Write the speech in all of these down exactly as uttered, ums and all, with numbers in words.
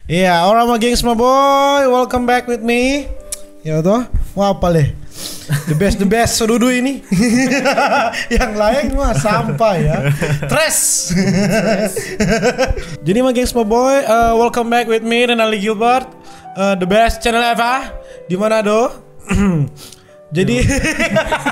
Iya, orang mah gengs my boy, welcome back with me. Ya toh, mau apa leh? The best, the best sedudu ini. Yang lain mah sampah ya. Trash. Jadi mah gengs my boy, uh, welcome back with me Renaldi Gilbert, uh, the best channel ever. Di mana do? Jadi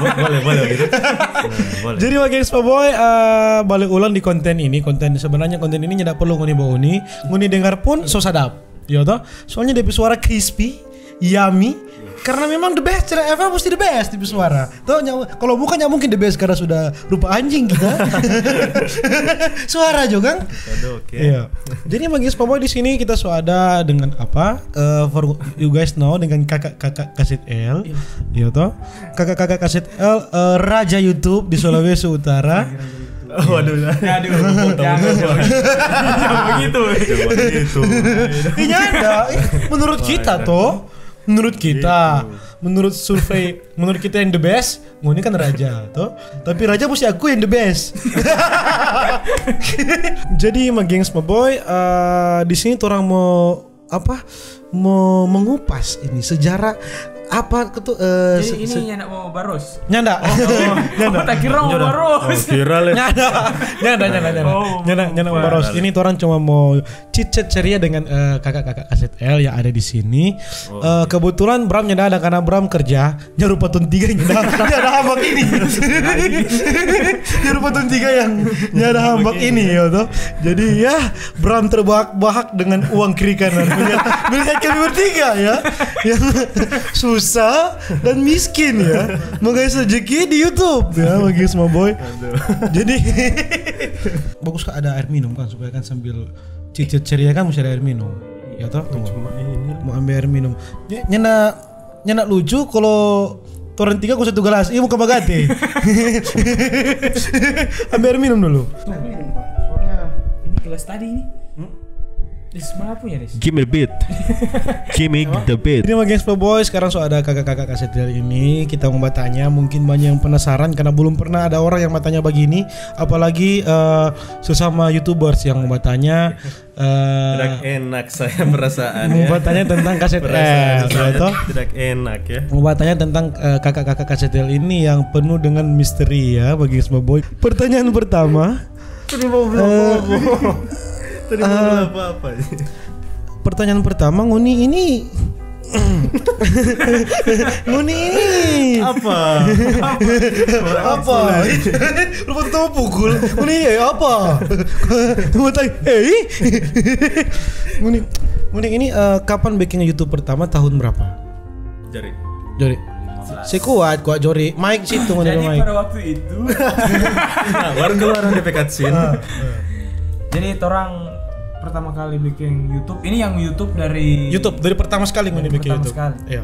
Bo- boleh boleh gitu. Nah, boleh. Jadi mah gengs my boy, uh, balik ulang di konten ini. Konten sebenarnya konten ini nyanda perlu ngoni bauni. Ngoni dengar pun so sadap. Yo toh? Soalnya depe suara crispy, yummy. Karena memang the best channel ever mesti the best depe suara. Toh nya- kalau bukan ya mungkin the best karena sudah rupa anjing kita. Suara juga kan? Aduh, oke. Iya. Jadi mah gengs my boy di sini kita so ada dengan apa? Eh, for you guys know dengan kakak-kakak Kaset L. Iya toh? Kakak-kakak Kaset L eh, raja YouTube di Sulawesi Utara. Oh, waduh. Aduh, jangan, jangan begitu. Coba gitu. Iya ada. Menurut kita toh, menurut kita, menurut survei, menurut kita yang the best, ngoni kan raja toh. Tapi raja mesti aku yang the best. Jadi mah gengs my boy, eh, di sini orang mau apa? Mau mengupas ini sejarah apa itu eh, Jadi se- ini se- nyanda mau baros. Nyanda. Nyanda. Oh, tak kira mau Jodoh. baros. Oh, viral ya. Nyanda. Nyanda, nyanda, nyanda. Oh, Nyanda, nyanda mau baros. Ini orang cuma mau chit-chat ceria dengan eh, kakak-kakak Kaset L yang ada di sini. Eh, kebetulan Bram nyanda ada karena Bram kerja. Nya rupa tong tiga yang nyanda, nyanda hambak ini. Nya rupa tong tiga yang nyanda hambak ini ya toh. Jadi ya Bram terbahak-bahak dengan uang kiri kanan. Melihat, melihat kami bertiga ya. Yang susah dan miskin ya. Mengais rezeki di YouTube ya bagi semua boy. Jadi bagus kan ada air minum kan supaya kan sambil cicit ceria kan mesti ada air minum. Ya toh? Tuh. Mau ambil air minum. Ny- Nyanda nyanda lucu kalau torang tiga ku satu gelas. Iya muka bagate. Ambil air minum dulu. Soalnya ini gelas tadi ini. Dis mana punya dis? Give me the beat. Give me the beat. Jadi sama gengs boy, sekarang so ada kakak-kakak Kaset L ini. Kita mau bertanya, mungkin banyak yang penasaran karena belum pernah ada orang yang bertanya begini. Apalagi eh, sesama youtubers yang mau bertanya. Eh, Tidak enak saya perasaan mau ya. bertanya tentang Kaset Perasaan L, saya ya toh? Tidak enak ya. Mau bertanya tentang eh, kakak-kakak Kaset L ini yang penuh dengan misteri ya bagi semua boy. Pertanyaan pertama, Tadi mau bilang Eh, apa? Tadi mau eh, bilang apa-apa. Pertanyaan pertama, ngoni ini ngoni ini Apa? apa? Lupa tahu pukul. Ngoni ini apa? Mau tanya, eh? Ngoni ngoni ini eh, kapan bikin YouTube pertama tahun berapa? Jari. Jori. Si kuat kuat Jori. Mike situ ngoni Jadi Mike. Pada waktu itu Nah, baru keluar dekat scene. Jadi orang pertama kali bikin YouTube. Ini yang YouTube dari YouTube dari pertama sekali ngoni bikin Pertama YouTube. Sekali. Iya.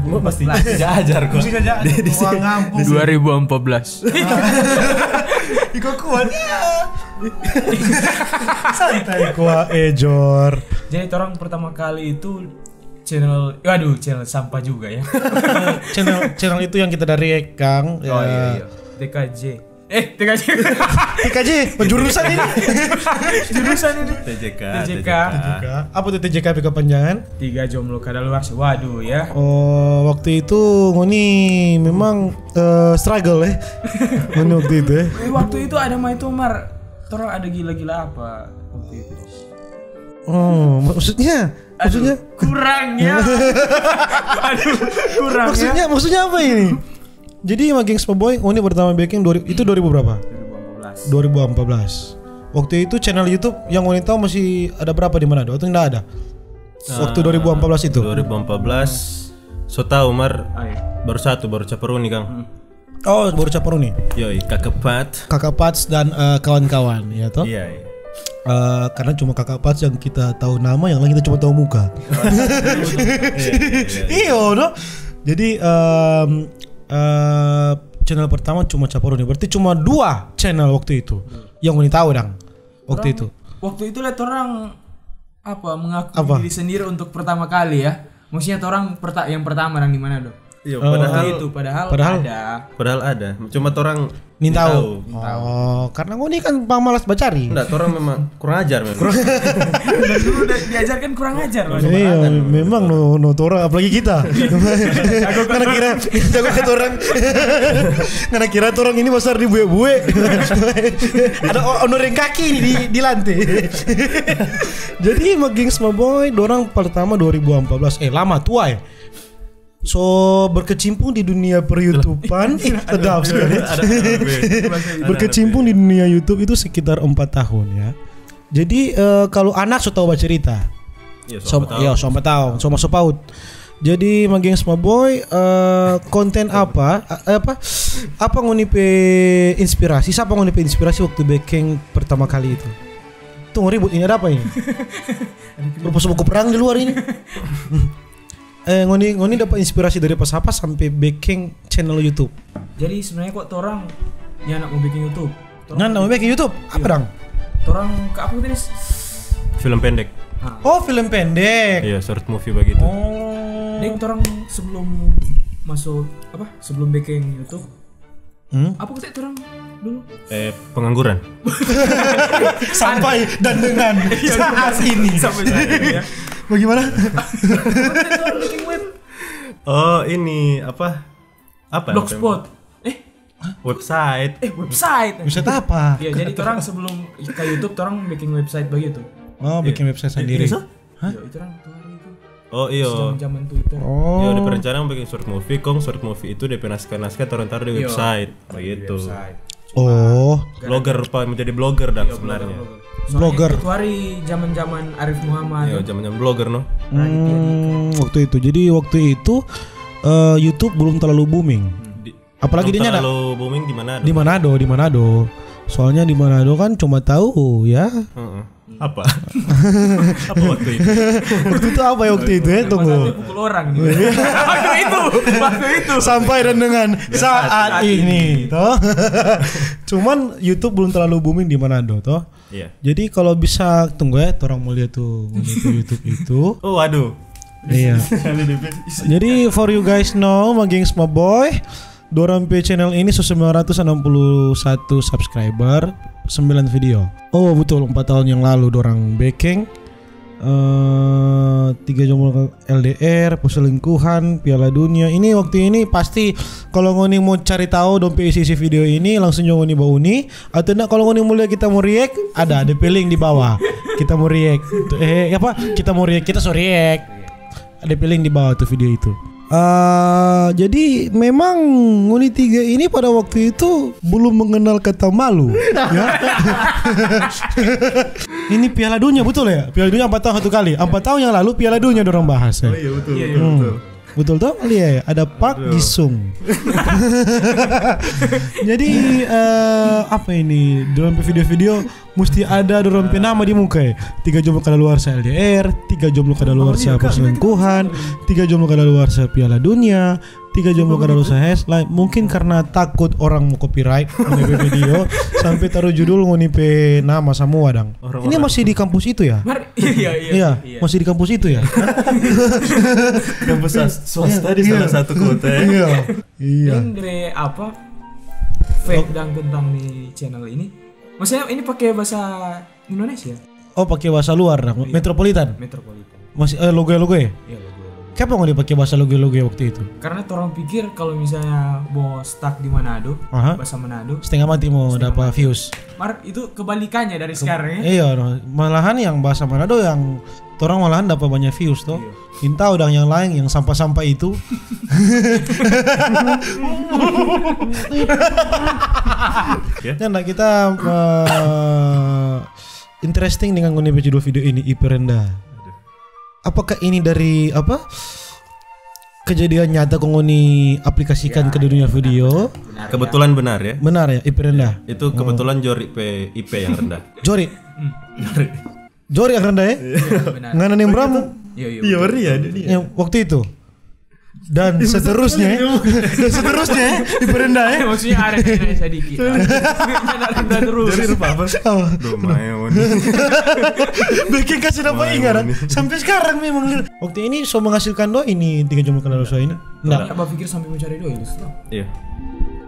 Gua masih dua ribu empat belas. Tidak ajar gua. Bisa aja. Di, di, Wah, ngampus. Dua ribu empat belas. Iko kuat ya. Santai kuat eh Jor. Jadi orang pertama kali itu channel, waduh channel sampah juga ya. Channel channel itu yang kita dari Ekang. Oh iya Ya. Iya. T K J. Eh T K J. T K J, penjurusan ini. Jurusan ini. T J K. T J K. Apa tuh T J K kepanjangan? Tiga jomblo kadaluarsa. Waduh ya. Oh, waktu itu ngoni memang eh, struggle ya. Ngoni waktu itu ya. Eh, waktu itu ada mah itu Mar. Orang ada gila-gila apa waktu itu? Oh, maksudnya maksudnya Kurang ya. Aduh, kurang maksudnya maksudnya apa ini? Jadi sama gengs boy, ngoni pertama bikin dua ribu, itu dua ribu berapa? Ya. dua ribu empat belas. dua ribu empat belas. Waktu itu channel YouTube yang ngoni tahu masih ada berapa di mana? Atau enggak ada? Waktu dua ribu empat belas itu. Dua ribu empat belas. So tahu Mar. Ah, iya. Baru satu, baru Caperuni kang. Oh, baru Caperuni. Yoi, Kakak Pat. Kakak Pats dan eh, kawan-kawan ya toh. Iya. Iya. Eh, karena cuma Kakak Pats yang kita tahu nama, yang lain kita cuma tahu muka. Iyo, no? Jadi em, eh, channel pertama cuma Caperuni. Berarti cuma dua channel waktu itu yang ngoni tahu dang. Waktu itu. Waktu itu lihat orang apa mengaku Apa? Diri sendiri untuk pertama kali ya. Maksudnya orang perta yang pertama orang di mana dong? Iya, padahal itu padahal, padahal ada. Padahal ada. Cuma torang nintau. Oh, karena ngoni kan pamalas bacari. Enggak, torang memang kurang ajar memang. Dan dulu udah diajarkan kurang ajar, Mas. Iya, memang no, no torang, apalagi kita. Karena kira jago ke torang. Karena kira torang ini besar di bue-bue. Ada o- ono deng kaki ini di, di lantai. Jadi, ma gengs, ma boy, dorang pertama dua ribu empat belas. Eh, lama, tua ya. So berkecimpung di dunia per-YouTube-an, sedap sekali. Berkecimpung di dunia YouTube itu sekitar empat tahun ya. Jadi, eh, kalau anak so tahu bacerita. Iya, so, so empat tahun. Iya, so empat tahun, so masuk paut. Jadi, ma gengs, ma boy, eh, konten apa, eh, apa, apa ngoni pe inspirasi? Siapa ngoni pe inspirasi waktu bekeng pertama kali itu? Tunggu ribut ini, ada apa ini? Rupa so baku perang di luar ini. Eh, ngoni, ngoni dapa inspirasi dari pas apa sampe bekeng channel YouTube? Jadi sebenarnya kok torang ya nak mau bikin YouTube. Torang Ngan mau bekeng YouTube? Apa dang? Torang ke apa tadi? Film pendek. Ah. Oh, film pendek. Iya, short movie begitu. Oh. Deng torang sebelum masuk apa? Sebelum bikin YouTube, Hmm? Apa kata orang dulu? Eh, pengangguran. Sampai dan dengan saat ini. Sampai saat ini ya. Bagaimana? Apa kata orang bikin web? Oh, ini apa? Apa? Blogspot. Eh, website. Eh, website. Website apa? Ya, jadi orang sebelum ke YouTube, orang bikin website begitu. Oh, bikin website sendiri. Hah? Yo, itu orang tuari itu. Oh, iyo. Zaman-zaman Twitter. Oh. Iyo, dia pe rencana mau bikin short movie, kong short movie itu dia pe naskah-naskah torang taruh di website, begitu. Oh. Blogger, rupa menjadi blogger dah sebenarnya. Blogger. Itu hari zaman-zaman Arif Muhammad. Iyo, zaman-zaman blogger, no. Hmm, waktu itu. Jadi waktu itu, eh, YouTube belum terlalu booming. Apalagi dia ada. Terlalu booming di mana? Di Manado, di Manado. Soalnya di Manado kan cuma tahu ya. Heeh. Apa? Apa waktu itu? Waktu itu apa ya waktu itu ya? Tunggu. Pukul orang gitu. Waktu itu, waktu itu. Sampai dan dengan saat ini, toh. Cuman YouTube belum terlalu booming di Manado, toh. Iya. Jadi kalau bisa tunggu ya, orang mau lihat tuh YouTube itu. Oh, waduh. Iya. Jadi for you guys know, ma gengs, ma boy, dorang pe channel ini so sembilan ratus enam puluh satu subscriber, sembilan video. Oh, betul, empat tahun yang lalu dorang bekeng, eh, tiga jomblo L D R, perselingkuhan, Piala Dunia. Ini waktu ini pasti kalau ngoni mau cari tahu dong pe isi-isi video ini, langsung jo ngoni bauni. Atau enggak, kalau ngoni mau lihat kita mau react, ada, ada pe link di bawah. Kita mau react. Eh, apa? Kita mau react, kita so react. Ada pe link di bawah tuh video itu. Ah, jadi memang ngoni tiga ini pada waktu itu belum mengenal kata malu, ya. Ini Piala Dunia, betul ya? Piala Dunia empat tahun satu kali. Empat tahun yang lalu Piala Dunia dorang bahas, ya. Oh iya, betul, betul, betul. Betul toh? Lia ya? Ada Park Ji Sung. Jadi, eh, apa ini? Dalam video-video mesti ada dorang pe nama di muka ya. Tiga jomblo kadaluarsa L D R, tiga jomblo kadaluarsa perselingkuhan, tiga jomblo kadaluarsa Piala Dunia, tiga jomblo kadaluarsa H S. Lah, mungkin karena takut orang mau copyright ngoni pe video, sampai taruh judul ngoni pe nama samua dang. Ini masih di kampus itu ya? Mar-, iya, iya, iya, masih di kampus itu ya? Kampus swasta di salah satu kota ya. Iya. Iya. Ini dari apa? Fact dang tentang di channel ini. Maksudnya ini pakai bahasa Indonesia? Oh, pakai bahasa luar, metropolitan. Metropolitan. Masih, eh, loge-loge? Iya, loge-loge. Kenapa ngoni pakai bahasa loge-loge waktu itu? Karena orang pikir kalau misalnya mau stuck di Manado, bahasa Manado, setengah mati mau dapat views. Mar, itu kebalikannya dari sekarang ya. Iya, no. Malahan yang bahasa Manado yang orang malahan dapat banyak views toh. Iya. Kita udah yang lain yang sampah-sampah itu. Dan kita, eh, interesting dengan ngoni pe judul video ini, I P rendah. Apakah ini dari apa? Kejadian nyata kong ngoni aplikasikan ke dunia video? Kebetulan benar ya. Benar ya, I P rendah. Itu kebetulan Jori pe I P yang rendah. Jori. Jori yang rendah ya? Ngana nembram? Iya, iya. Iya, benar ya, dia. Yang waktu itu. Dan seterusnya, dan seterusnya, ya, diperenda, ya. Maksudnya ada kena sadiki. Ada terus. Jadi rupa apa? Oh. Domaeon. Bikin kasih nama ingat, sampai sekarang memang. Waktu ini so menghasilkan doa ini tiga jam kalau saya ini. Enggak. Apa pikir sampai mencari doa itu? Iya.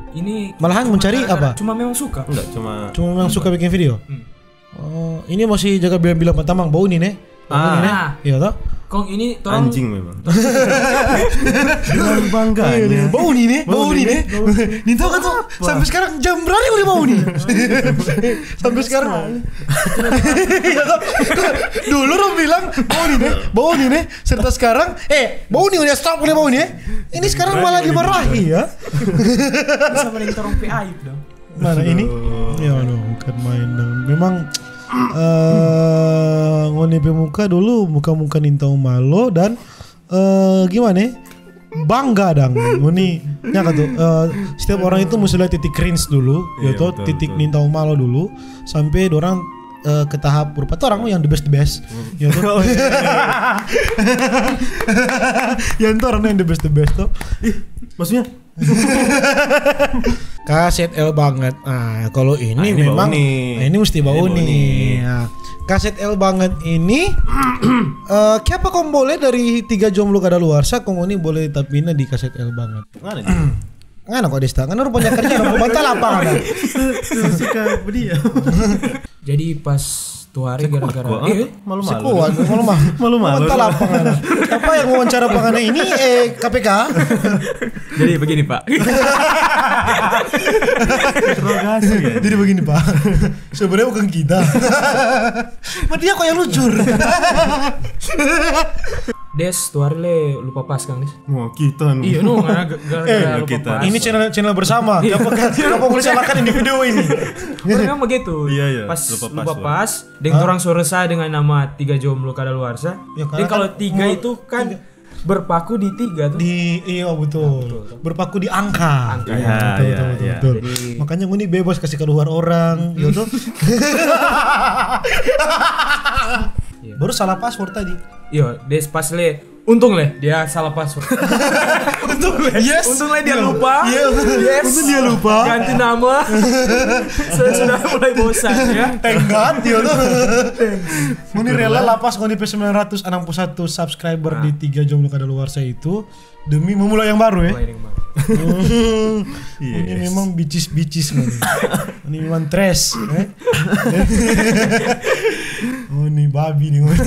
Ini Malahan cuma mencari gara-gara- apa? Cuma memang suka. Enggak cuma Cuma memang suka bikin video. Hmm. Oh, ini masih jaga bilang-bilang sama tamang bau nih, nih. Bau nih, nih. Ah. Iya toh? Kong ini torang anjing memang. Dengan bangganya. Bau nih, nih. Bau Bau nih, nih, nih. Nih tau kan tuh, sampai sekarang jam berapa udah bau nih? Sampai sekarang. Iya toh? Dulu orang bilang bau nih, nih. Bau nih, nih. Serta sekarang, eh, bau nih, udah stop udah bau nih. Ini sekarang malah dimarahi ya. Sama dengan torang pe aib dong. Mana ini? Ya Allah, bukan main dong. Memang eh ngoni pe muka dulu muka-muka nintau malo dan eh gimana? Bangga dong. Ngoni nyaka tuh eh, setiap orang itu mesti lihat titik cringe dulu, Iya, gitu, betul, titik betul. Nintau malo dulu sampai orang eh, ke tahap rupa tuh orang yang the best the best, gitu. Yang tuh orang yang the best the best tuh. Ih, maksudnya Kaset L banget. Ah, kalau ini, Ah, ini memang bau nih. ah, ini mesti bau Ini bau nih. nih. Nah, kaset L banget ini eh kiapa kong boleh dari tiga jomblo kada luarsa kong ini boleh tapi di kaset L banget. Mana nih? Ngana kok Desta, ngana rupanya kerja rupanya bantal apa ngana? Suka dia. Jadi pas tu hari gara-gara Kuat, eh, malu-malu. Sekuat, malu-malu. Malu-malu. Bantal apa ngana? Apa yang wawancara apa ngana ini? Eh, K P K? Jadi begini Pak. Interogasi ya. Jadi begini, Pak. Sebenarnya bukan kita. Mah dia kok yang lucur. Des, tu hari le lupa pas kang Des. Wah, kita nih. Iya no, gara- gara-gara Eh, lupa kita. pas. Ini channel channel bersama. Apa apa disalahkan individu ini? Orang memang begitu. Iya, iya. Pas Lupa lupa pas, pas, deng orang so resah dengan nama tiga jomblo kada luarsa. Ya, karena Deng kalau kan tiga mau- itu kan berpaku di tiga tuh. Di iya betul. Berpaku di angka. Angka. Iya, betul, iya, betul, iya. betul. Jadi- Makanya ngoni bebas kasih keluar orang, gitu. Iya. Baru salah password tadi. Iya, Des pas le. Untung le dia salah password. Untung yes. Untung le dia lupa. Iya. Yes. Untung dia lupa. Ganti nama. Sudah sudah mulai bosan ya. Thank God, gitu. Ngoni rela lapas ngoni pe sembilan ratus enam puluh satu subscriber di tiga jomblo kada luarsa itu demi memulai yang baru ya. Mulai dengan baru. Hmm, Yes. Ini memang bicis-bicis ngoni. Ini memang trash, eh. Oh, ini babi nih ngoni.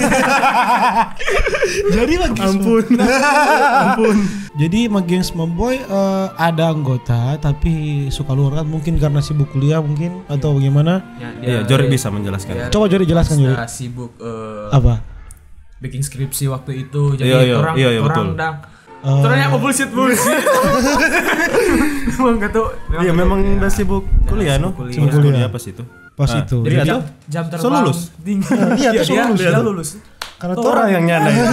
Jadi lagi Ampun. Ampun. Jadi Magengs Mamboy eh, ada anggota tapi suka luar kan mungkin karena sibuk kuliah mungkin atau bagaimana? Ya, Iya, Jori bisa menjelaskan. dia Coba Jori jelaskan Jori. Sudah sibuk eh, Apa? bikin skripsi waktu itu. Jadi Iya, iya, orang iya, iya, orang betul. dah Eh, Ternyata bullshit bullshit. Memang gak tau. Iya, memang udah sibuk kuliah no. Sibuk Sibuk kuliah. Pas itu. Pas Ah, itu. Jadi Dia ada jam So terbang lulus? Tinggi. Iya, Iya, tuh so dia, lulus. dia lulus. Karena Tuh orang yang nyanda ya.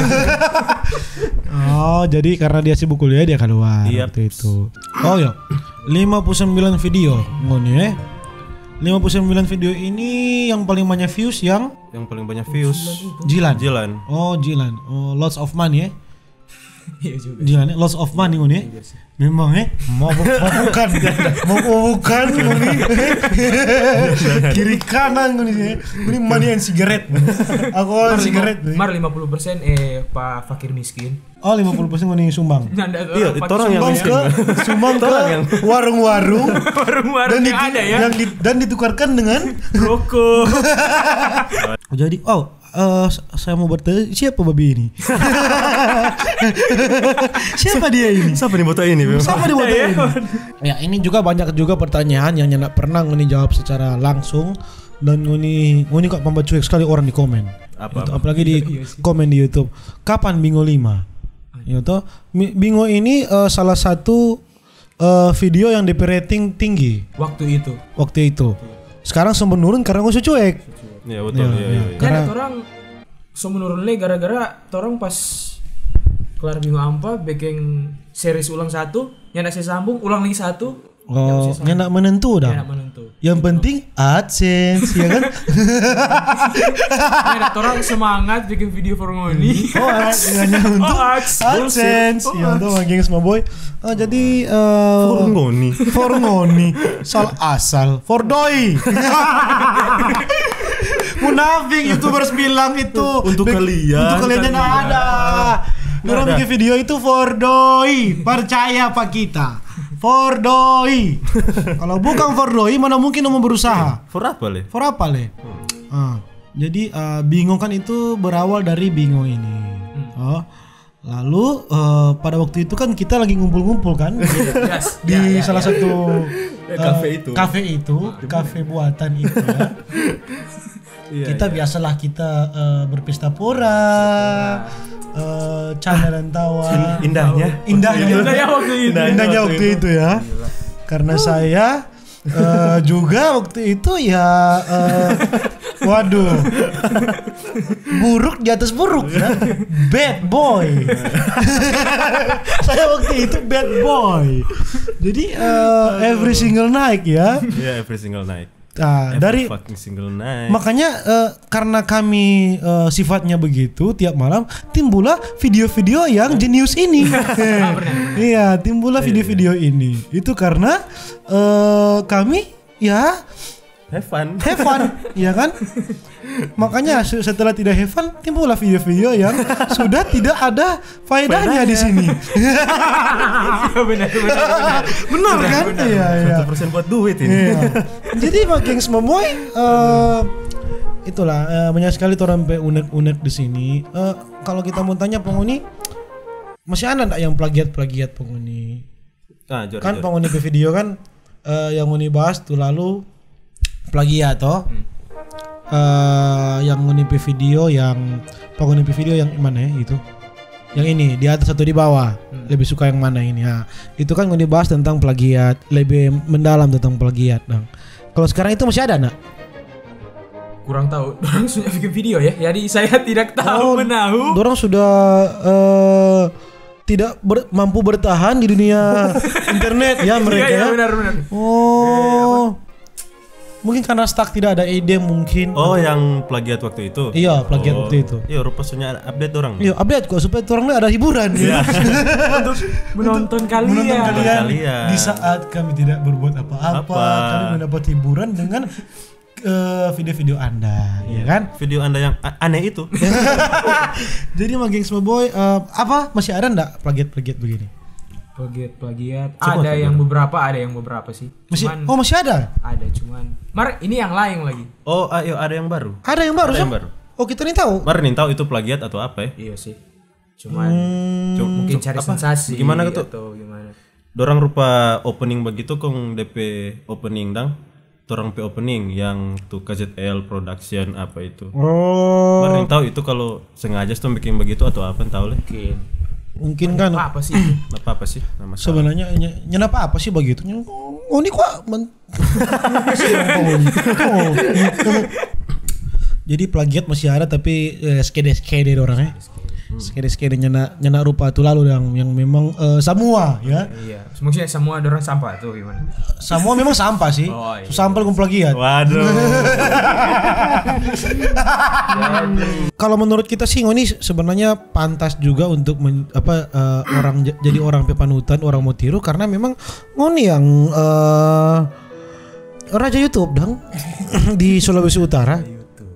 Oh, jadi karena dia sibuk kuliah dia keluar Iya. Waktu itu. Oh ya. lima puluh sembilan video ngoni eh. lima puluh sembilan video ini yang paling banyak views yang Yang paling banyak views. Jilan. Jilan. Oh, Jilan. Oh, lots of money eh. Iya juga. Jilan eh, lots of money ngoni eh. Memang eh. Mau bu- mau bukan. Mau bukan ngoni. Kiri kanan ngoni eh. Ini money and cigarette. Aku Mar, cigarette. lima- Mar lima puluh persen eh pa fakir miskin. Oh, lima puluh persen ngoni sumbang. Nanda Iya, itu orang yang Sumbang miskin. ke sumbang ke warung-warung Warung-warung dan, yang di- ada ya. yang di- dan ditukarkan dengan Rokok. Jadi, oh, eh, s- saya mau bertanya siapa babi ini? Siapa dia ini? Siapa nih botol ini? Beb? Siapa dia botol ini? Ya, ini juga banyak juga pertanyaan yang nyanda pernah ngoni jawab secara langsung dan ngoni ngoni kok pamba cuek sekali orang di komen. Apa, Gitu, apa? apalagi di komen di YouTube. Kapan Bingo lima? Ya toh, Mi- Bingo ini eh, salah satu eh, video yang depe rating tinggi Waktu itu. waktu itu. Sekarang so menurun karena ngoni so cuek. Iya betul. Iya, Iya, iya. iya, iya. Karena- Karena orang so menurun le gara-gara orang pas kelar Bingo ampa bikin series ulang satu, nyanda se sambung, ulang lagi satu, Oh, nyanda menentu dah. Nyanda menentu. Yang penting AdSense, ya kan? Ya, ada orang semangat bikin video for ngoni. Oh, AdSense. Oh, AdSense. AdSense. Oh, ya, tuh, geng semua boy. Ah, jadi, eh, for ngoni. For ngoni. Sal asal. For doi. Munafik, YouTubers bilang itu. Untuk kalian, untuk kalian yang ada. Dorang bikin video itu for doi. Percaya apa kita? For doi. Kalau bukan for doi, mana mungkin mau berusaha? For apa, le? For apa, le? Ah, jadi, eh, bingung kan itu berawal dari bingung ini. Oh, lalu, eh, pada waktu itu kan kita lagi ngumpul-ngumpul kan di salah satu, eh, kafe itu, kafe buatan itu, ya. Kita biasalah kita, eh, berpesta pora, eh, canda dan tawa. Indahnya. Indahnya. Indahnya waktu itu. Indahnya waktu itu, ya. Karena saya, eh, juga waktu itu ya, eh, waduh. Buruk di atas buruk, ya. Bad boy. Saya waktu itu bad boy. Jadi, eh, every single night, ya. Iya, every single night. Ah, dari fucking single night. Makanya, eh, karena kami, eh, sifatnya begitu, tiap malam timbullah video-video yang jenius ini. Iya, timbullah video-video ini. Itu karena, eh, kami ya have fun, have fun, ya kan? Makanya se-, setelah tidak have fun, timbullah video-video yang sudah tidak ada faedahnya di sini. Benar, benar, benar. Benar kan? Iya, iya. Satu persen buat duit ini. Iya. Jadi, Pak Gengs Momoy, eh, itulah, eh, banyak sekali torang pe unek-unek di sini. Eh, kalau kita mau tanya, Pongoni, masih ada ndak yang plagiat-plagiat, Pongoni? Ah, jor, kan jor. Pongoni pe video kan, eh, yang ngoni bahas tu lalu plagiat, toh? Eh, yang ngoni pe video, yang Pongoni pe video yang mana ya itu? Yang ini, di atas atau di bawah? Lebih suka yang mana ini? Ha, itu kan ngoni bahas tentang plagiat, lebih mendalam tentang plagiat, dang. Kalau sekarang itu masih ada, ndak? Kurang tahu. Dorang sudah bikin video ya, jadi saya tidak tahu menahu. Dorang sudah, eh, tidak ber-, mampu bertahan di dunia internet ya mereka. Iya, iya, benar, benar. Oh. Mungkin karena stuck, tidak ada ide mungkin. Oh, yang plagiat waktu itu? Iya, plagiat waktu itu. Iya, rupa soalnya update orang. Iya, update kok supaya orang ada hiburan. Iya. Untuk menonton kalian. Menonton kalian. Di saat kami tidak berbuat apa-apa, kami mendapat hiburan dengan, eh, video-video Anda, ya kan? Video Anda yang a-, aneh itu. Jadi, Mang Gengs Momoy, eh, apa masih ada ndak plagiat-plagiat begini? Plagiat-plagiat. Ada yang beberapa, ada yang beberapa sih. Masih, oh, masih ada? Ada, cuman. Mar, ini yang lain lagi. Oh, ayo, ada yang baru. Ada yang baru, ada yang baru. Oh, kita nih tahu. Mar nih tahu itu plagiat atau apa ya? Iya sih. Cuman, hmm, mungkin cari sensasi. Gimana tuh? Atau gimana? Dorang rupa opening begitu, kong depe opening dang. Torang pe opening yang tu K Z L Production apa itu. Oh. Mar nih tahu itu kalau sengaja tong bikin begitu atau apa, entah leh. Mungkin. Mungkin kan. Apa sih? Apa sih? Sebenarnya ny-, nyanda apa-apa sih begitu. Oh, ini kok men-, jadi plagiat masih ada, tapi, eh, skede-skede orang ya. Skede-skede nyanda, nyanda rupa tu lalu yang, yang memang, eh, semua ya. Iya. Maksudnya semua dorang sampah tuh gimana? Semua memang sampah sih. Oh, iya. Sampah kong plagiat. Waduh. Kalau menurut kita sih, ngoni sebenarnya pantas juga untuk men-, apa, eh, orang j-, jadi orang pe panutan, orang mo tiru, karena memang ngoni yang, eh, raja YouTube dang di Sulawesi Utara.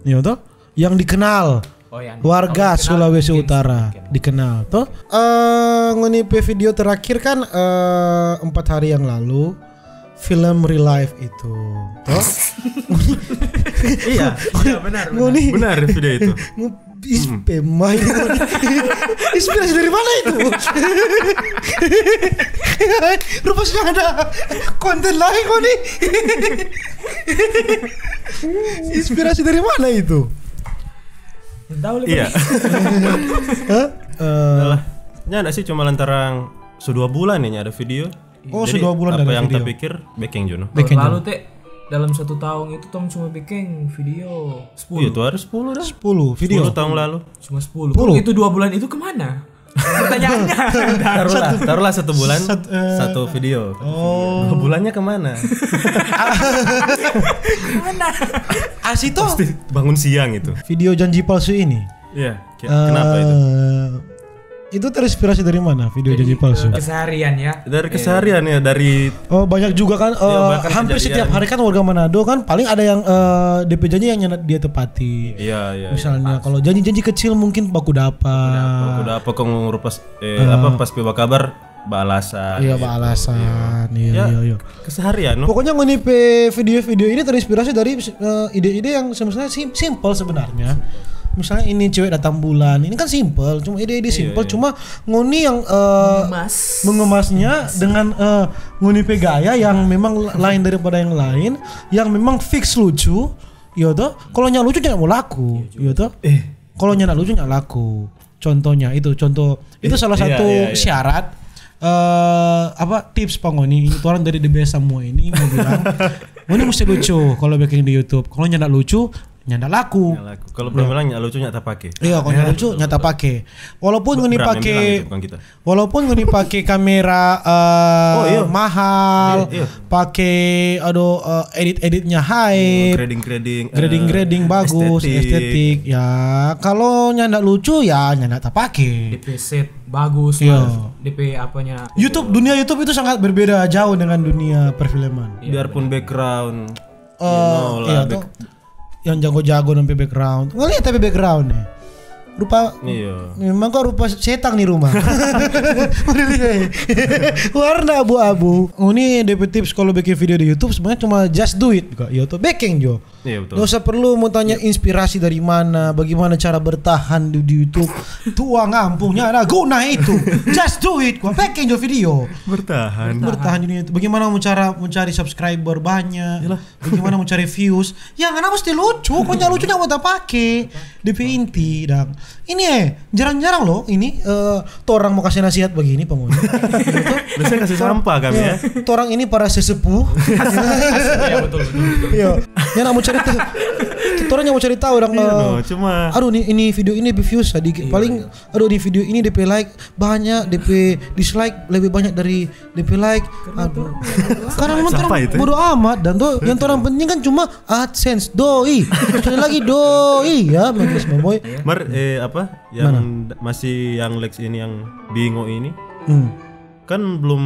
Iya toh? Yang dikenal. Oh, yang warga Sulawesi Utara dikenal toh. Eh, ngoni pe video terakhir kan, eh, empat hari yang lalu, film Real Life itu toh. Iya, iya, benar, benar. Benar video itu. Ih, pemai. Inspirasi dari mana itu? Rupa sudah ada konten lain kok nih. Inspirasi dari mana itu? Tahu lagi. Iya. Hah? Eh, nyanda sih, cuma lantaran su dua bulan ini ada video. Oh, jadi su dua bulan apa yang video. Tapi pikir bekeng jo no. Bekeng jo no. Lalu te, dalam satu tahun itu tong cuma bekeng video sepuluh. Iya, itu ada sepuluh dah. Sepuluh video. Sepuluh tahun lalu. Cuma sepuluh. Sepuluh. Itu dua bulan itu kemana? Pertanyaannya. Taruhlah, taruhlah satu bulan, sat-, eh, satu video. Oh. Dua bulannya kemana? Asli toh? Pasti bangun siang itu. Video janji palsu ini. Iya, kenapa itu? Eh, itu terinspirasi dari mana video janji palsu? Keseharian ya. Dari keseharian ya, dari Oh, banyak juga kan, eh, hampir setiap hari kan warga Manado kan paling ada yang, eh, D P janji yang nyanda dia tepati. Iya, iya. Misalnya kalau janji-janji kecil mungkin baku dapa. Baku dapa kong rupa eh, apa pas pe bakabar balasan. Iya, gitu. Balasan. Iya, iya, iya. Keseharian, no? Pokoknya ngoni pe video-video ini terinspirasi dari eh, ide-ide yang sebenarnya sim simple sebenarnya. Misalnya ini cewek datang bulan, ini kan simple, cuma ide-ide simple, cuma ngoni yang eh, mengemasnya dengan eh, ngoni pe gaya yang memang lain daripada yang lain, yang memang fix lucu, iya toh? Kalau nyanda lucu nyanda mau laku, iya toh? Kalau nyanda lucu nyanda laku. Contohnya itu, contoh itu salah satu syarat eh apa tips pa ngoni. Ini orang dari the best semua ini mau bilang, ngoni mesti lucu kalau bikin di YouTube. Kalau nyanda lucu, nyanda laku. Kalau belum bilang nyanda lucu nyanda pake. Iya, kalau nyanda lucu nyanda pake. Walaupun ngoni pake, walaupun ngoni pake kamera eh mahal, pake aduh eh, edit-editnya hype, grading-grading, grading-grading bagus, estetik. Ya, kalau nyanda lucu ya nyanda tapake. Depe set bagus, iya. Depe apanya. YouTube, dunia YouTube itu sangat berbeda jauh dengan dunia perfilman. Biarpun background, eh, iya toh. Yang jago-jago nampe background. Ngeliat tapi background nih. Rupa memang kok rupa setang nih rumah. Warna abu-abu. Oh, ini depe tips kalau bikin video di YouTube sebenarnya cuma just do it kok. Iya toh, bekeng jo. Iya betul. Nggak usah perlu mau tanya inspirasi dari mana, bagaimana cara bertahan di, di YouTube. Tua ngampunya ada guna itu. Just do it, gua bekeng jo video. Bertahan. Bertahan di dunia itu. Bagaimana mau cara mencari subscriber banyak? Bagaimana mau cari views? Ya ngana mesti lucu, kok nyanda lucu nyanda mau tapake. Depe inti dang. Ini eh jarang-jarang loh ini eh torang mau kasih nasihat begini pa ngoni. Biasanya kasih sampah kami ya. Torang ini para sesepuh. Iya betul betul. Iya. Nyanda mau cari tahu. Torang nyanda mau cari tahu dang. Iya, eh, no, cuma aduh ini video ini views sedikit. Paling aduh di video ini depe like banyak, depe dislike lebih banyak dari depe like. Aduh. Karena memang torang bodo amat dan tuh yang torang penting kan cuma AdSense doi. Sekali lagi doi ya, Magus Maboy. Mar eh apa? Yang masih yang Lex ini yang bingo ini. Hmm. Kan belum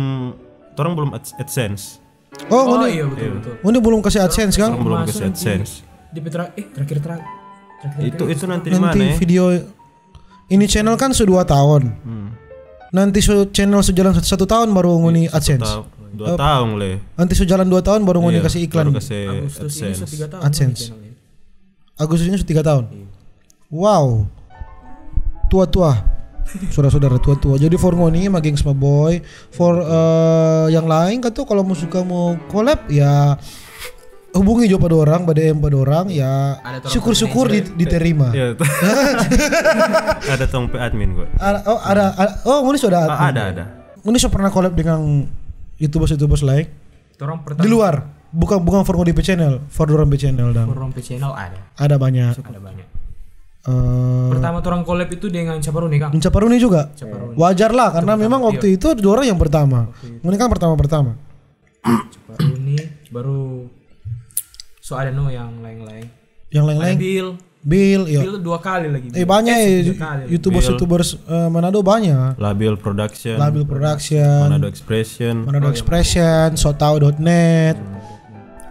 torang belum AdSense. Oh, iya betul betul. Ngoni belum kasih AdSense kan? Belum kasih AdSense. Di petra eh terakhir terakhir. Itu itu nanti di mana ya? Video ini channel kan sudah dua tahun. Hmm. Nanti su channel su jalan satu, satu tahun baru ngoni AdSense. Dua tahun le. Nanti su jalan dua tahun baru ngoni kasih iklan. Agustus ini su tiga tahun. AdSense. Agustus ini su tiga tahun. Iya. Wow. Tua-tua. Saudara-saudara tua-tua. Jadi for ngoni, ma gengs ma boy, for uh, yang lain kan tuh kalau mau suka mau collab ya hubungi jo pa dorang, ba D M pa dorang ya syukur-syukur diterima. Iya. Ada tong pe admin kok. Ada, oh ada, ada oh ngoni sudah ada. Ada ada. Ngoni sudah pernah collab dengan youtubers youtubers lain? Di luar, bukan bukan for ngoni pe channel, for dorang pe channel dang. For dorang pe channel ada. Ada banyak. Ada banyak. Uh, pertama orang collab itu dengan Caparuni kang. Caparuni juga. Caparuni. Wajar lah karena memang waktu itu dorang yang pertama. Ngoni kan pertama-pertama. Caparuni baru so ada no yang lain-lain. Yang lain-lain. Bill. Bill, iya. Bill dua kali lagi. Eh banyak eh, youtubers youtubers uh, Manado banyak. Labil Production. Labil Production. Manado Expression. Manado Expression, sotau.net.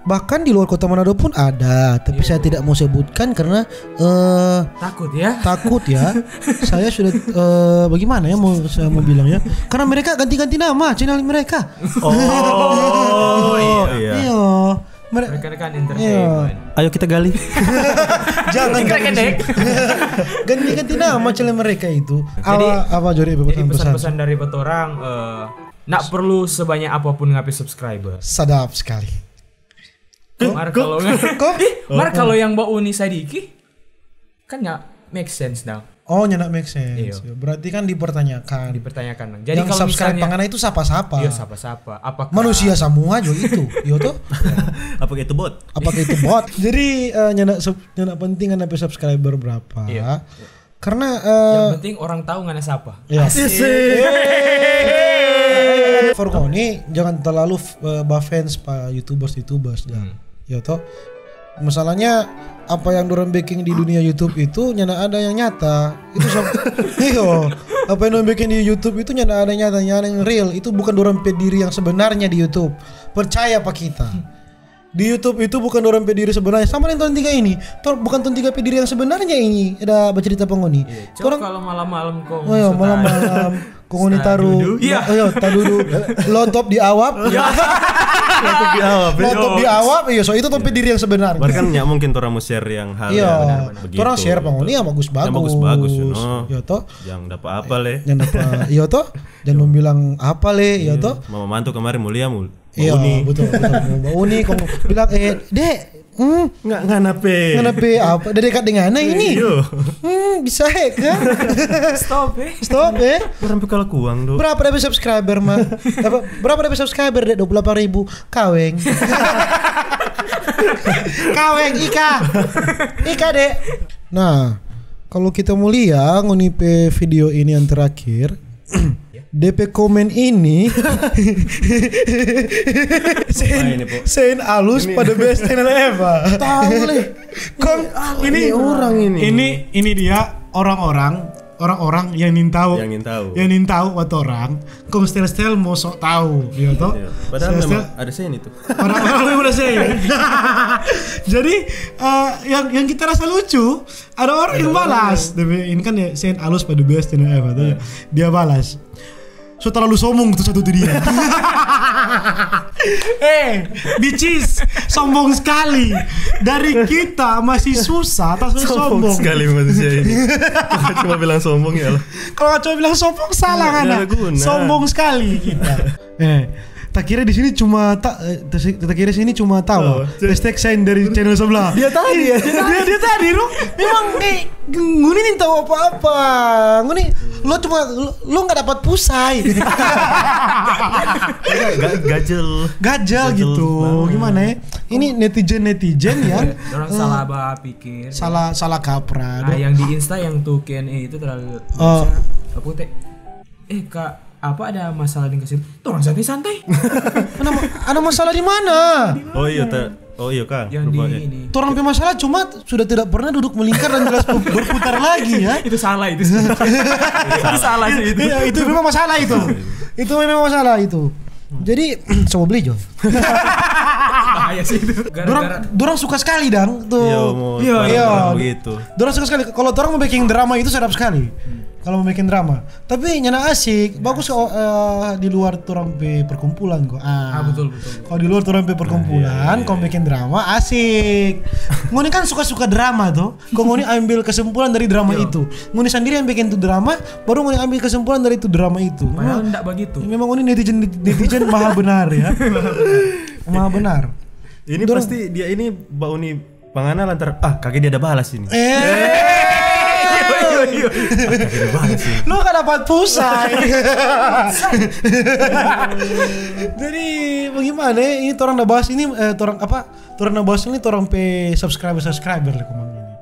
Bahkan di luar kota Manado pun ada, tapi saya tidak mau sebutkan karena uh, takut ya. Takut ya. Saya sudah uh, bagaimana ya mau saya mau bilang ya? Karena mereka ganti-ganti nama channel mereka. Oh, iya. Iya. Mere- Mereka kan entertainment. Ayo kita gali. Jangan gali. Ganti-ganti nama channel mereka itu. Jadi, apa jadi pesan-pesan dari betorang eh, nak perlu sebanyak apapun ngape subscriber. Sadap sekali. Mar kalau mar kalau yang bau ni sadiki kan ya make sense dong. Oh, nyanda make sense. Iyo. Berarti kan dipertanyakan. Dipertanyakan. Jadi yang kalau subscribe misalnya, pangana itu sapa-sapa? Iya, sapa-sapa. Apakah manusia semua jo itu? Iyo tuh. Apakah itu bot? Apakah itu bot? Jadi uh, nyanda nyanda penting kan sampai subscriber berapa? Iya. Karena eh, yang penting orang tahu ngana siapa. Ya. For ngoni jangan terlalu f- eh, ba fans pa youtubers youtubers ya. Ya toh. Masalahnya apa yang dorang bikin di dunia YouTube itu nyanda ada yang nyata. Itu sama iyo. Apa yang dorang bikin di YouTube itu nyanda ada yang nyata, nyanda yang real. Itu bukan dorang pe diri yang sebenarnya di YouTube. Percaya pa kita. Di YouTube itu bukan dorang pe diri sebenarnya. Sama dengan tahun tiga ini. Tor, bukan tahun tiga pe diri yang sebenarnya ini. Ada bercerita pengoni. Iya, coba kalau malam-malam kong oh, iya, malam-malam. Kong ngoni taru. Iya. Oh, iya, tadudu. Lotop di awap. Iya. Lotop di awap. Lotop di awap. Iya, so itu tong pe diri yang sebenarnya. Bahkan ya mungkin torang mau share yang hal iya. Yang begitu. Torang share pengoni yang bagus-bagus. Yang bagus-bagus, you know. Iya toh. Yang dapat apa le? Yang dapat, iya toh. Jangan bilang apa le, iya toh. Mama mantu kemarin mulia mul. Iya, betul, betul. Mau uni kong bilang eh, dek, hmm, nggak ngana pe. Ngana pe apa? Ada dekat dengan nah ini. Iyo. Hmm, bisa he kan? Stop eh. Stop eh. Orang pe kalau kuang do. Berapa ada subscriber mah? Apa, berapa ada subscriber dek? Dua puluh delapan ribu. Kaweng. Kaweng Ika. Ika dek. Nah, kalau kita mau lihat ngoni pe video ini yang terakhir, D P komen ini Sein, Sein alus pada best channel Eva. Tahu leh. Kong ini orang ini. Ini ini dia orang-orang orang-orang yang nintau yang nintau yang nintau buat orang kong stel-stel mau sok tahu ya toh. Padahal memang ada Sein itu. Orang-orang memang ada Sein. Jadi uh, yang yang kita rasa lucu ada orang yang balas. Ini kan ya Sein alus pada best channel Eva tuh. Dia balas. So terlalu sombong tuh satu tuh dia. Eh, bicis, sombong sekali. Dari kita masih susah, tas sombong. Sombong sekali manusia ini. Cuma bilang sombong ya lah. Kalau cuma bilang sombong salah kan? Sombong sekali kita. Eh, tak kira di sini cuma tak eh, tak kira sini cuma tawa. Oh, hashtag Sein dari channel sebelah. Dia tadi ya. Dia, dia tadi, Ru. Memang eh, nguni nih tahu apa-apa. Nguni lo cuma lo, lo nggak dapat pusai. Gajel. Gajel gitu. Gimana ya? Ini netizen-netizen ya. Orang salah pikir. Salah salah kaprah. Nah, yang di Insta yang tuh Q and A itu terlalu apa teh? Eh kak, apa ada masalah dengan kasih? Orang santai-santai. Ada masalah di mana? Oh iya, oh iya kak. Yang di ini. Orang pe masalah cuma sudah tidak pernah duduk melingkar dan jelas berputar lagi ya. Itu salah itu. Itu salah sih itu. Iya, itu memang masalah itu. Itu memang masalah itu. Jadi coba beli jo. Bahaya sih itu. Dorang, dorang suka sekali dang tuh. Iya, iya. Dorang suka sekali. Kalau dorang mau bikin drama itu sedap sekali. Kalau mau bikin drama, tapi nyana asik, bagus kok uh, di luar orang pe perkumpulan kok. Ah, ah betul betul. Kalau di luar orang pe perkumpulan, nah, iya, iya, kau bikin drama asik. Ngoni kan suka-suka drama tuh. Kau ngoni ambil kesimpulan dari drama itu. Ngoni sendiri yang bikin tuh drama, baru ngoni ambil kesimpulan dari itu drama itu. Padahal enggak begitu. Memang ngoni netizen netizen maha benar ya. Maha benar. Ini pasti dia ini bau nih Pangana lantar ah kage dia ada balas ini. Eh. Lo gak dapat pulsa. Jadi bagaimana ini orang udah bahas ini eh, orang apa? Orang udah bahas ini orang pe subscriber subscriber lah kemang ini.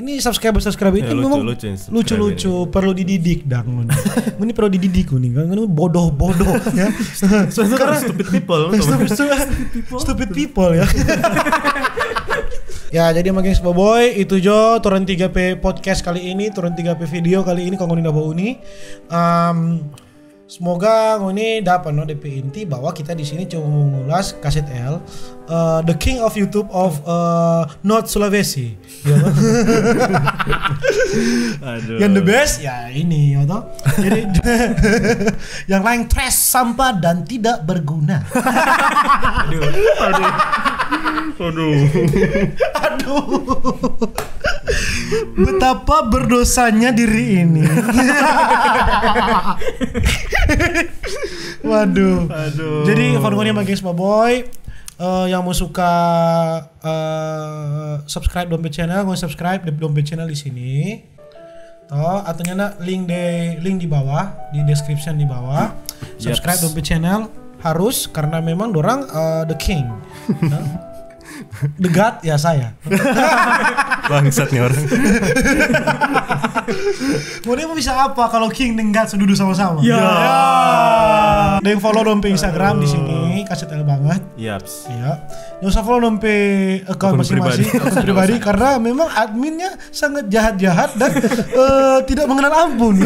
Ini subscriber subscriber ini memang lucu-lucu perlu dididik dang. Ini perlu dididik nih kan bodoh-bodoh ya. Karena stupid people. Stupid people ya. Ya jadi makin boy itu jo turun tiga P podcast kali ini turun tiga P video kali ini kong ngoni dapa uni. Um, semoga ngoni dapat no D P inti bahwa kita di sini cuma mengulas kaset L uh, the king of YouTube of uh, North Sulawesi. Yang the best ya ini ya toh. Jadi yang lain trash sampah dan tidak berguna. Aduh. Aduh. Aduh. Betapa berdosanya diri ini. Waduh. Aduh. Jadi fun makin boy uh, yang mau suka uh, subscribe Dompet Channel, mau subscribe Dompet Channel di sini. Toh, atau nyana link di link di bawah, di description di bawah. Subscribe Dompet Channel harus karena memang dorang uh, the king. The God, ya saya. Bangsat nih orang. Mau dia mau bisa apa kalau King deng God sudah duduk sama-sama? Ya. Deng follow dong pe Instagram di sini, Kaset L banget. Yaps. Iya. Nggak usah follow dong pe account Akun masing-masing, pribadi. Akun pribadi, karena memang adminnya sangat jahat-jahat dan eh, tidak mengenal ampun.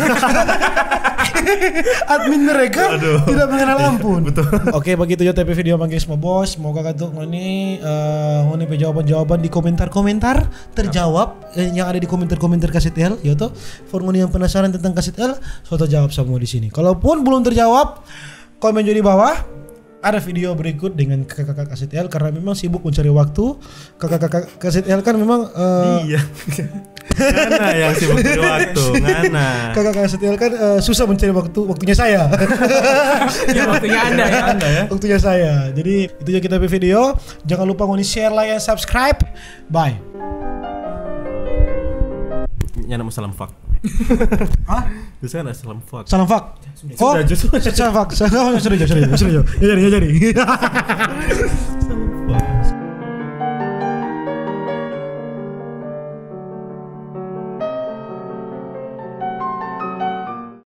Admin mereka Aduh. tidak mengenal ampun. Betul. Oke, begitu jo tapi video mangge semua bos. Semoga katu ngoni eh, ngoni pe jawaban-jawaban di komentar-komentar terjawab eh, yang ada di komentar-komentar Kaset L, yo toh. For ngoni yang penasaran tentang Kaset L, so terjawab semua di sini. Kalaupun belum terjawab, komen jo di bawah. Ada video berikut dengan kakak-kakak Kaset L karena memang sibuk mencari waktu. Kakak-kakak Kaset L kan memang eh, Iya. Ngana yang sibuk di waktu, ngana. Kakak-kakak Kaset L kan eh, susah mencari waktu, waktunya saya. Ya, waktunya Anda ya. Anda ya. Waktunya saya. Jadi itu aja kita pe video. Jangan lupa ngoni share, like, and subscribe. Bye. Nyana mau salam fuck. Hah? Biasanya ada salam fuck. Salam fuck. Sudah, justru. Salam fuck. Salam, sudah, sudah, sudah, sudah. Ya jadi, ya jadi.